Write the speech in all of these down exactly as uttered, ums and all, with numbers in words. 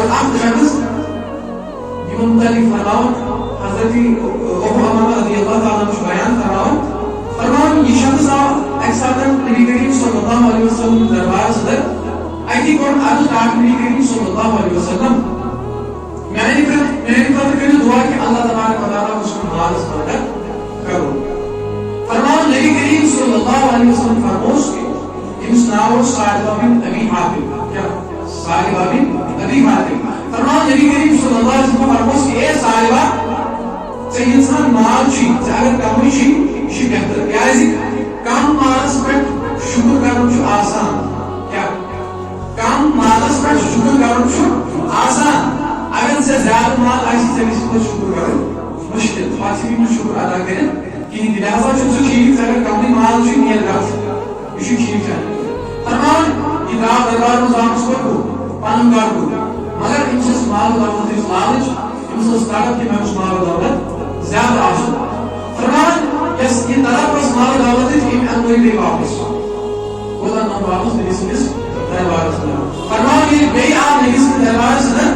اکھ شخص یِمن مُتعلِق فرماوان، حضرت ابو امامہ رضی اللہ تعالیٰ عنہ چھُ بیان فرماوان، فرماوان، یہِ شخص آو اَکہِ ساتہٕ نبی کریم صلی اللہ علیہ وسلم دربارس اندر، اَتی کوٚر عرض، ڈاکٹر نبی کریم صلی اللہ علیہ وسلم، میانہِ خٲطرٕ، میانہِ خٲطرٕ کٔرِو دُعا کہِ اللہ تبارک و تعالیٰ گوٚژھ مےٚ مالس برکت کرُن۔ فرماوان، نبی کریم صلی اللہ علیہ وسلم فرمووس کہِ أمِس ناو اوس ثعلبہ بن ابی حاتم۔ کیٛاہ؟ ثعلبہ بن ابی حاتم۔ فرماوان، نبی کریم صلی اللہ علیہ وسلم فرمووس کہِ اے ثعلبہ، ژےٚ ییٖژہن مال چھُے، ژےٚ اگر کمٕے چھُے، یہِ چھُ بہتر۔ کیٛازِ؟ کم مالس پٮ۪ٹھ شُکر کرُن چھُ آسان۔ کیٛاہ؟ کم مالس پٮ۪ٹھ شُکر کرُن چھُ آسان۔ اگر ژےٚ زیادٕ مال آسہِ، ژےٚ گژھِ پتہٕ شُکر کرُن مُشکِل۔ پتہٕ ہیٚکہِ نہٕ شُکر ادا کٔرِتھ کِہیٖنۍ تہِ۔ لہذا چھُ سُہ ٹھیٖک، ژٕ اگر کمٕے مال چھُے، نیر گژھ۔ یہِ چھُ ٹھیٖک چانہِ خٲطرٕ۔ فرمان، یہِ درٛاو دربار منٛز واپس کوٚت گوٚو؟ پنُن گرٕ گوٚو۔ مگر أمِس ٲس مال و دولتٕچ لالٕچ، أمِس ٲس تڑپ کہِ مےٚ گوٚژھ مال و دولت زیادٕ آسُن۔ فرمان، یۄس یہِ تڑپ ٲس مال و دولتٕچ، أمۍ اننٲوۍ بیٚیہِ واپس۔ کوٚت اننٲو واپس؟ نبی سٕنٛدِس دربارس منٛز۔ فرمان، ییٚلہِ بیٚیہِ آو نبی سٕنٛدِس دربارس منٛز،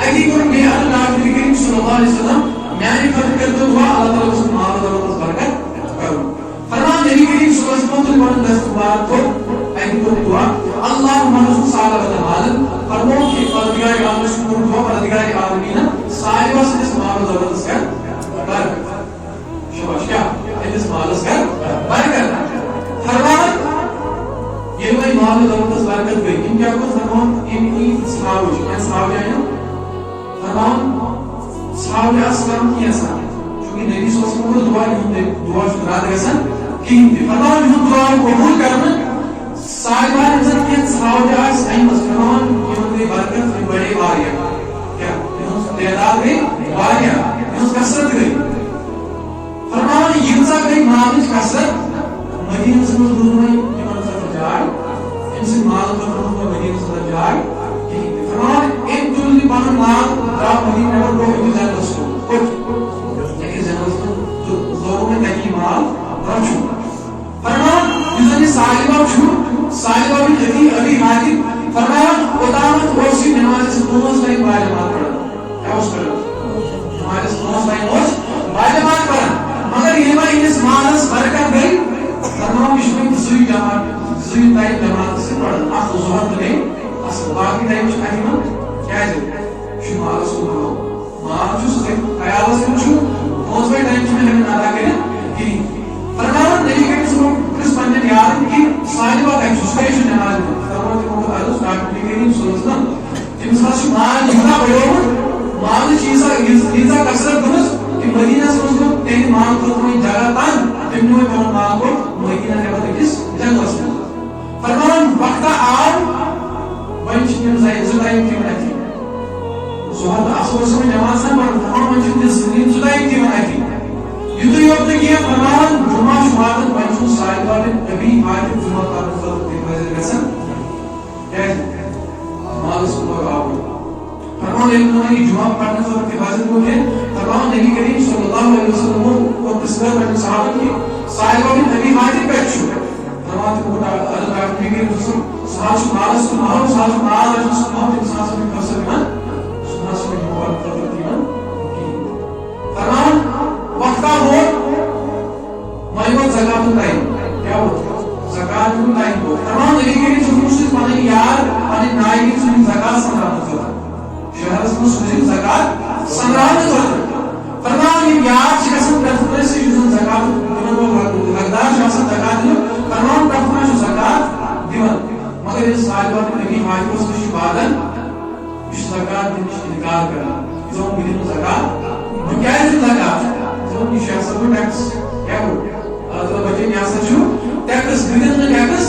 اتی کوٚر بیٚیہِ عرض، ڈاکٹر نبی کریم صلی اللہ علیہ وسلم، میانہِ خٲطرٕ کٔرۍتو دُعا، اللہ تعالیٰ گوٚژھ مال و دولتس برکت کرُن۔ فرمان، نبی کریم صلی اللہ علیہ وسلم تُل پنُن دست مبارک تھوٚد، اَتہِ کوٚر دُعا، اللہم ارزق ثعلبہ مالا، فرموو کہِ پروردگار عالمس چھُ کوٚرمُت دُعا، پروردگار عالمیٖنہ، ثعلبہ سٕنٛدِس مال و دولتس کر برکت۔ شاباش، کیٛاہ؟ أمِس مالس کر برکت۔ فرمان، ییٚلہِ وۄنۍ مال و دولتس برکت گٔے، أمۍ کیٛاہ کوٚر؟ فرمان، أمۍ أنۍ ژھاوٕج، وۄنۍ ژھاوجہِ اَنیو۔ فرمان، ژھاوجہِ آسہٕ کم کینٛژھا، چوٗنٛکہِ نبی صلی اللہ علیہ وسلم کوٚر دُعا، یِہُنٛد دُعا چھُنہٕ رد گژھان کِہیٖنۍ تہِ۔ فرمان، یِہُنٛد دُعا آو قبوٗل کرنہٕ۔ ثعلبہ ییٚمہِ ساتہٕ کینٛہہ ژھاوجہِ آسہٕ اَنِمَژٕ، فرمان، یِمن گٔے برکت، یِم بڑے واریاہ۔ کیٛاہ؟ یِہٕنٛز تعداد گٔے واریاہ، یِہٕنٛز کثرت گٔے۔ فرمان، ییٖژاہ گٔے مالٕچ کثرت، مدیٖنس منٛز روٗد نہٕ وۄنۍ یِمن خٲطرٕ جاے، أمۍ سٕنٛدِ مالہٕ خٲطرٕ روٗد نہٕ مدیٖنس منٛز جاے کِہیٖنۍ تہِ۔ فرمان، أمۍ تُل یہِ پنُن مال، درٛاو مدیٖنہٕ نٮ۪بر، گوٚو أکِس جنگلس کُن۔ کوٚت؟ أکِس جنگلس کُن۔ تہٕ لوگُن وۄنۍ تَتی مال رَچھُن۔ فرمان، یُس زَن یہِ ثعلبہ چھُ، ثعلبہ بن ابی، ابی حاتم، فرمان، اوٚتامَتھ اوس یہِ نٮ۪مازِ پانٛژھ ٹایم باجماعت پران۔ کیٛاہ اوس کران؟ نمازِ پانٛژھ ٹایم اوس باجماعت پران۔ مگر ییٚلہِ وۄنۍ أمِس مالَس برکت گٔے، فرمان، یہِ چھُ وۄنۍ زٕے جماعت، زٕے ٹایم جماعتَس سۭتۍ پران۔ اَکھ ظہر تہٕ بیٚیہِ عصر۔ باقٕے ٹایم چھِ اَتھ یِوان۔ کیٛازِ؟ یہِ چھُ مالَس کُن تھاوان۔ مال چھُ سُہ تٔمۍ خیالَس منٛز چھُ، پانٛژوَے ٹایم چھُنہٕ ہٮ۪کان ادا کٔرِتھ کِہیٖنۍ۔ فرماوان نبی کریم صلی اللہ علیہ وسلم پرٛژھ پننٮ۪ن یارن کہِ ثعلبہ کتہِ چھُ؟ سُہ کیٛازِ چھُنہٕ نٮ۪مازِ منٛز؟ فرماوان تِمو کوٚر عرض، ڈاکٹر نبی کریم صلی اللہ علیہ وسلم، تٔمِس حظ چھُ مال یوٗتاہ بڑیومُت، مالٕچ ییٖژاہ، ییٖژ-، ییٖژاہ کثرت گٔمٕژ کہِ مدیٖنس منٛز گوٚو تِہنٛدِ مال خٲطرٕ وۄنۍ جگہ تنگ، تٔمۍ نیوٗ وۄنۍ پنُن مال کوٚڑ مدیٖنہ نٮ۪بر أکِس جنگلس منٛز۔ فرمان وقتہ آو، وۄنۍ چھِ یِم زَے زٕ ٹایم تہِ یِوان اَتھی۔ ظہر تہٕ عصر اوس یِوان جماعت سان پَرُن، فرمان وۄنۍ چھِ تِم زٕ، یِم زٕ ٹایم تہِ یِوان اَتھی۔ یُتُے یوت نہٕ کینٛہہ، فرمان جمعہ چھُ واتان، وۄنۍ چھُنہٕ ثعلبہ بن ابی حاتم جمعہ پَرنہٕ خٲطرٕ تہِ حٲضِر گژھان۔ کیٛازِ؟ مالَس کُن لوٚگ آوُر۔ فرمان، ییٚلہِ نہٕ وۄنۍ یہِ جمعہ پَرنہٕ خٲطرٕ تہِ حٲضِر گوٚو کینٛہہ، فرمان نبی کریم صلی اللہ علیہ وسلم ووٚن، کوٚر پرٛژھ گٲر پنٛنِس صحابن کہِ ثعلبہ بن ابی حاتم کَتہِ چھُ؟ فرمان تِمو ڈا-، حضرت ڈاکٹر نبی کریم صلی اللہ علیہ وسلم، سُہ حظ چھُ مالَس کُن، مگر سُہ حظ چھُ مال رَٹُن، سُہ کُن تٔمِس حظ چھُنہٕ فرصت یِوان، سُہ حظ چھُنہٕ جمعہ پَرنہٕ خٲطرٕ تہِ یِوان کِہیٖنۍ۔ فرمان وقتہ ووت، وۄنۍ ووت زکاتُک ٹایم۔ کیٛاہ ووت؟ زکات دیُن ٹایم ووت۔ فرمان نبی کریم صلی اللہ علیہ وسلم سٕنٛدۍ پنٕنۍ یار، پنٕنۍ ناوِ یِم سٲنۍ زکات سۄمبراونہٕ خٲطرٕ۔ شہرس منٛز سوٗزِو زکات سۄمبراونہٕ خٲطرٕ۔ فرمان یِم یار چھِ گژھان پرٛٮ۪تھ کٲنٛسہِ، یُس زن زکات دِوان وول حق-، حقدار چھُ آسان زکات دِنُک، فرمان پرٛٮ۪تھ کانٛہہ چھُ زکات دِوان۔ مگر ییٚلہِ ثعلبہ بن ابی حاتمس نِش چھُ واتان، یہِ چھُ زکات دِنہٕ نِش اِنکار کران۔ یہِ چھُ دَپان، "بہٕ دِمہٕ زکات، بہٕ کیٛازِ دِمہٕ زکات؟" یہِ چھُ دَپان، "یہِ چھُ ہسا گوٚو ٹیکس۔" کیٛاہ گوٚو؟ اللہ تعالیٰ بچٲیِن، یہِ ہسا چھُ ٹیکس، بہٕ دِمہٕ نہٕ ٹیکس۔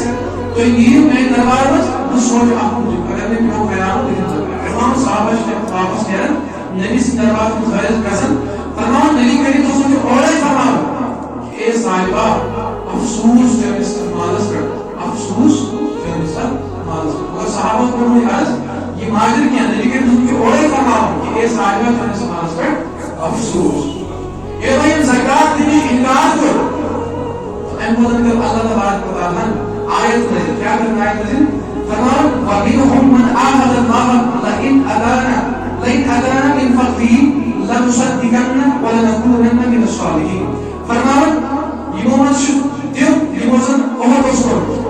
تُہۍ یِیِو میٛانہِ دربار منٛز، بہٕ سونٛچہٕ اَتھ مُتعلِق، اگر مےٚ پیوٚو خیال، بہٕ دِمہٕ زکات۔ تمام صحابہ چھِ تَمہِ پتہٕ واپس نیران، نبی سٕنٛدِ دربارس منٛز حٲضِر گژھان، فرماوان، نبی کریم صلی اللہ علیہ وسلم چھُ اورَے فرماوان، "اے ثعلبہ، افسوس چٲنِس مالس پٮ۪ٹھ، افسوس چٲنِس اَتھ مالس پٮ۪ٹھ۔" مگر صحابہ کوٚر نہٕ عرض، یہِ ماجر کینٛہہ، نبی کریم صلی اللہ علیہ وسلم چھُ اورَے فرماوان کہِ، "اے ثعلبہ، چٲنِس مالس پٮ۪ٹھ افسوس۔" ییٚلہِ وۄنۍ یِم زکات دِنٕچ اِنکار کوٚر، تہٕ اَمہِ پتہٕ کٔر اللہ تبارک و تعالیٰ ہن آیت نٲزِل۔ کیٛاہ کٔر آیت نٲزِل؟ فرماوُن، "وَمِنْهُمْ مَنْ عَاهَدَ اللَّهَ لَئِنْ أَتَانَا لئن أتانا من فضله لنصدقن ولنكونن من الصالحين۔ فرماوان، یِمو منٛز چھِ تِم، یِمو زن عہد اوس کوٚرمُت۔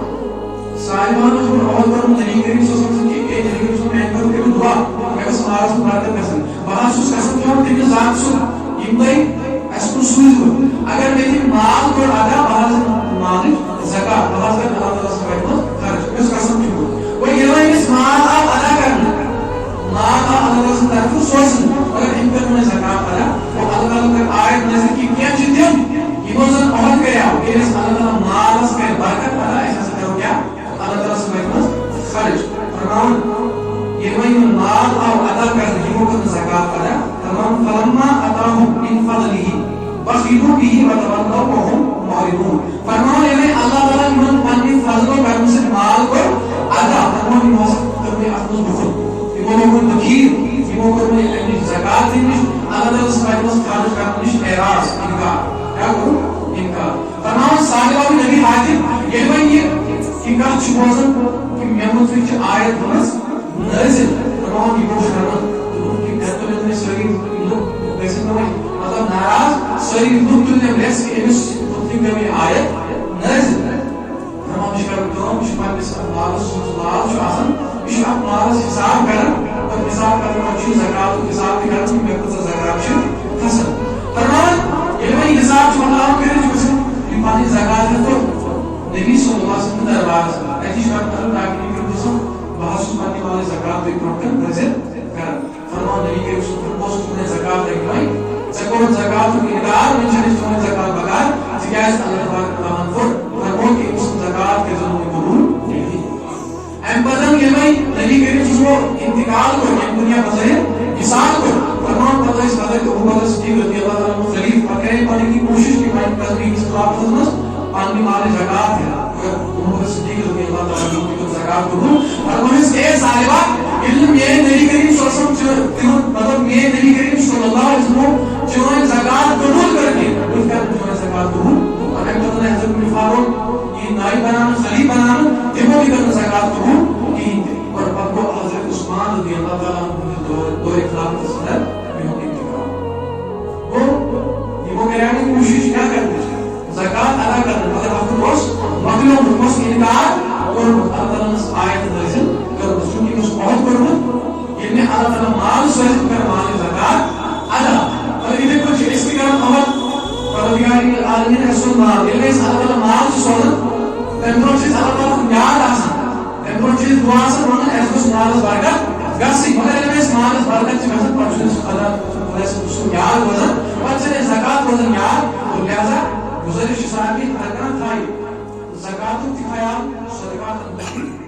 صالحن اوس یِمن عہد کوٚرمُت نبی کریم صلی اللہ علیہ وسلم سۭتۍ کہ اے نبی کریم صلی اللہ علیہ وسلم، میانہِ خٲطرٕ کٔرِو دعا، مےٚ گژھِ مالس منٛز برکت گژھٕنۍ۔ بہٕ حظ چھُس قسم کھٮ۪وان تٔمِس ذاتہٕ سُنٛد، یِم تۄہہِ اَسہِ کُن سوٗزوٕ۔ اگر مےٚ تِم مال کوٚر ادا، بہٕ حظ دِمہٕ مالٕچ زکات، بہٕ حظ کرٕ اللہ تعالیٰ سٕنٛدِ وتہِ منٛز خرٕچ۔ مےٚ اوس قسم کھیوٚمُت۔ وۄنۍ ییٚلہِ وۄنۍ أمِس مال آو ادا کرنہٕ، مال آو اللہ تعالیٰ سٕنٛدِ طرفہٕ سوزنہٕ، مگر أمۍ کٔر نہٕ وۄنۍ زکات ادا۔ گوٚو اللہ تعالیٰ ہن کٔر آیت نٲزِل کہ کینٛہہ چھِ تِم، یِمو زن عہد کریاو، ییٚلہِ أسۍ اللہ تعالیٰ مالس کرِ برکت ادا، أسۍ ہسا کرو کیٛاہ؟ اللہ تعالیٰ سٕنٛدِ وتہِ منٛز خرٕچ۔ فرماوان، ییٚلہِ وۄنۍ یِمن مال آو ادا کرنہٕ، یِمو کٔر نہٕ زکات ادا۔ فرماوان، فلما آتاہم من فضلہ بخلوا بہ وتولوا وہم معرضون۔ فرماوان، ییٚلہِ وۄنۍ اللہ تعالیٰ ہن یِمن پننہِ فضلو کرمہٕ سۭتۍ مال کوٚر ادا، فرماوان، یِمو ہسا کٔر وۄنۍ اتھ منٛز بخل، یِمو لوگ وۄنۍ بخیل، یِمو کوٚر وۄنۍ امہِ نِش زکات دِنہٕ نِش، اللہ تعالیٰ سٕنٛدِ وتہِ منٛز خرٕچ کرنہٕ نِش اعراض، انکار۔ کیٛاہ کوٚر؟ انکار۔ فرماوان صالح بن ابی حاتم، ییٚلہِ وۄنۍ یہِ، یہِ کتھ چھُ بوزان کہ مےٚ مُتعلق چھِ آیت گٔمٕژ نٲزِل، فرماوان یہِ گوٚو شرمن۔ دوٚپُن کہ مےٚ تُلن وۄنۍ سٲری لُکھ، گٔژھِتھ مےٚ وۄنۍ مطلب ناراض، سٲری لُکھ تُلۍ مےٚ وٮ۪س کہ أمِس مُتعلق گٔے مےٚ آیت نٲزِل۔ فرماوان یہِ چھُ کران کٲم، یہِ چھُ پننِس اَتھ مالس، یُس مال چھُ آسان، یہِ چھُ اَتھ مالس حساب کران، اور حساب کرنہٕ پتہٕ چھُ یہِ زکاتُک حساب تہِ کران کہ مےٚ کۭژاہ زکات چھِ کھسان۔ فرماوان، ییٚلہِ وۄنۍ یہِ حساب چھُ مۄکلاوان کٔرِتھ، چھُ گژھان یہِ پنٕنۍ زکات ہٮ۪تھ کوٚت؟ نبی صلی اللہ علیہ وسلم دربارس منٛز۔ اَتی چھُ پتہٕ کران تاکہِ نبی کریم صلی اللہ علیہ وسلم، بہٕ حظ چھُس پننہِ مالٕچ زکات تۄہہِ برونٛہہ کنہِ حٲضِر کران۔ فرماوان نبی کریم صلی اللہ علیہ وسلم، کُس چھُ تۄہہِ زکات لگہِ وۄنۍ؟ ژےٚ کوٚرُتھ زکاتُک انکار، وۄنۍ چھَنہٕ أسۍ چٲنۍ زکات بکار، تِکیٛازِ اللہ تبارک و تعالیٰ ہن کوٚر، فرموو کہِ أمۍ سٕنٛز زکات کٔرۍزیو نہٕ وۄنۍ قبوٗل کِہیٖنۍ۔ اَمہِ پتہٕ ییٚلہِ وۄنۍ نبی کریم صلی اللہ علیہ وسلم انتقال کوٚر ییٚمہِ دُنیا منٛز، وصال کوٚر، فرماوان پتہٕ ٲسۍ حضرت ابو بکر صدیق رضی اللہ تعالیٰ عنہ خلیفہٕ، پتہٕ کرے پنٕنۍ کِنۍ کوٗشِش کہِ پنٕنۍ قدرِ ہٕنٛدِس خلافس منٛز پننہِ مالٕچ زکات ہٮ۪تھ۔ مگر ابو بکر صدیق رضی اللہ تعالیٰ عنہ تہِ کوٚر زکات قبوٗل۔ فرمٲیِس، اے صالحہ، ییٚلہِ نہٕ میٲنۍ نبی کریم صلی اللہ علیہ وسلم چٲ-، تِمن، مطلب، میٲنۍ نبی کریم صلی اللہ علیہ وسلم چٲنۍ زکات قبوٗل کٔر کینٛہہ، بہٕ تہِ کرٕ نہٕ چٲنۍ زکات قبوٗل۔ اور اَمہِ پتہٕ آیہِ حضرت عمر فاروق یہِ نٲیِب بناونہٕ، خلیفہٕ بناونہٕ، تِمو تہِ کٔر نہٕ زکات قبوٗل کِہیٖنۍ تہِ۔ اور پتہٕ گوٚو حضرت عثمان رضی اللہ تعالیٰ عنہ ہٕنٛدِ دورِ، دورِ خلافتس اندر یِہُنٛد انتقال۔ گوٚو، یِمو کریٛاو نہٕ کوٗشِش کیٛاہ کرنٕچ؟ زکات ادا کرنہٕ، مگر وقت اوس مۄکلیومُت، اوس انکار کوٚرمُت۔ اللہ تعالیٰ ہن ٲس آیت نٲزِل کٔرمٕژ، چوٗنٛکہِ أمۍ اوس عہد کوٚرمُت، ییٚلہِ مےٚ اللہ تعالیٰ مال سوزِ، بہٕ کرٕ مالٕچ زکات ادا۔ مگر یِتھے پٲٹھۍ چھِ أسۍ تہِ کران عہد، پروردگار عالمین اَسہِ سوز مال، ییٚلہِ مےٚ أسۍ اللہ تعالیٰ مال چھُ سوزان، تَمہِ برونٛہہ چھِ أسۍ اللہ تعالیٰ ہُنٛد یاد آسان۔ تَمہِ برونٛہہ چھِ أسۍ دُعا آسان منٛگان، اَسہِ گوٚژھ مالَس برکت گژھٕنۍ۔ مگر ییٚلہِ اَسہِ مالَس برکت چھِ گژھان، پَتہٕ چھُنہٕ اَسہِ خۄدا، خۄداے سُنٛد، سُنٛد یاد روزان، پَتہٕ چھِنہٕ اَسہِ زکات روزان یاد۔ اور لہذا گُزٲرِش چھِ سارنٕے، ہر کانٛہہ تھایہِ زکاتُک تہِ خیال، صدقاتَن ہُنٛد تہِ۔